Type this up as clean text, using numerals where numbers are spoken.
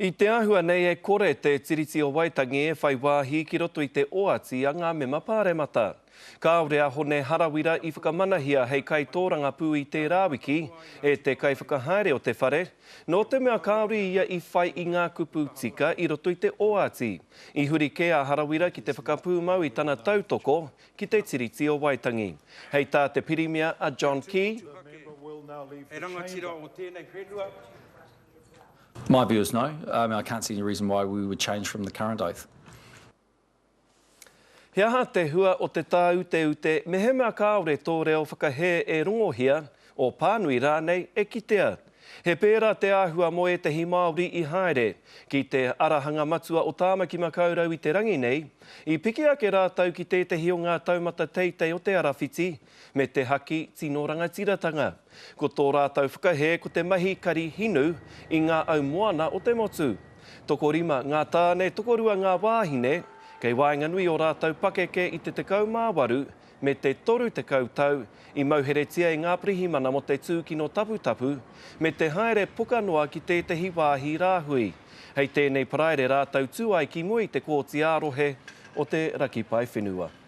I te āhua nei e kore te Tiriti o Waitangi e whai wāhi ki roto i te oati a ngā mema pāremata. Kāore a Hone Harawira i whakamanahia hei kaitōrangapū i tērā wiki e te kaiwhakahaere o te whare, nō te mea kāore ia i whai i ngā kupu tika i roto i te oati. I huri kē a Harawira ki te whakapūmau i tana tautoko ki te Tiriti o Waitangi. Hei tā te Pirimia a John Key. He rangatira o tēnei whenua. My view is no. I mean, I can't see any reason why we would change from the current oath. He aha te hua o te tāuteute mehemea kāore tō reo whakahē e rongohia, ō pānui rānei e kitea? He pērā te āhua mō ētehi Māori i haere ki te arahanga matua o Tāmaki Makaurau i te rangi nei, i piki ake rātou ki tētehi o ngā taumata teitei o te arawhiti me te haki tino rangatiratanga. Ko tō rātou whakahē ko te mahi kari hinu i ngā au moana o te motu. Tokorima ngā tāne, tokorua ngā wāhine, kei waenganui o rātou pakeke i te 18 me te 30 tau i mauheretia e ngā pirihimana mō te tūkino taputapu me te haere poka noa ki tētehi wāhi rāhui. Hei tēnei Paraire rātou tū ai ki mua i te Kōti ā-Rohe o te Raki Paewhenua.